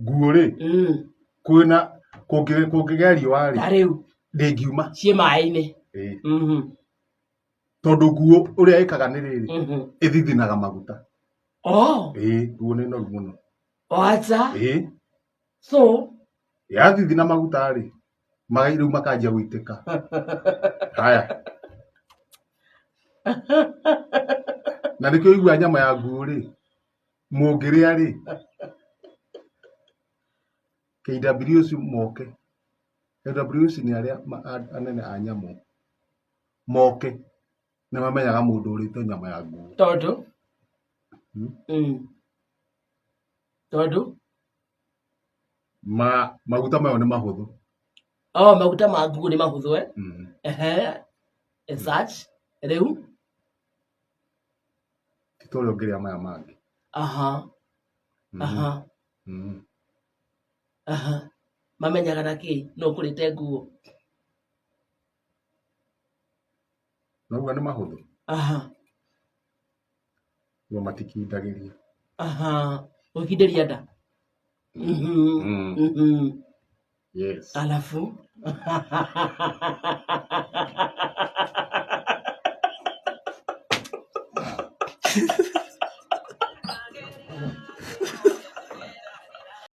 Nguo rĩ, kwĩna kũngĩgĩa riũa rĩ, Ta rĩu ndĩngiuma. Ciĩ maĩ-inĩ. Ĩĩ. Tondũ nguo ũrĩa ĩkaga nĩ rĩrĩ, ĩthithinaga maguta. Ĩĩ, nguo nĩ noru mũno. Acha. Ĩĩ. So Yathithina maguta rĩ, rĩu makanjia gũitĩka. Haya, na nĩkĩo igua nyama ya nguo rĩ, mũngĩrĩa rĩ, KWS moke. KWS nĩ arĩa anene a nyamũ, moke nĩ mamenyaga mũndũ ũrĩte nyama ya nguo. Tondũ Tondũ Maguta mayo nĩ mahũthũ. Oh, maguta ma nguo nĩ mahũthũ, eh? Ehe. As such, rĩu Ti ta ũrĩa ũngĩrĩa maya mangĩ. Aha. Mamenyaga na kĩ no ũkũrĩte nguo? Noguo nĩ mahũthũ. Guo matikindagĩria. Aha. Gũkindĩria nda. Yes. Alafu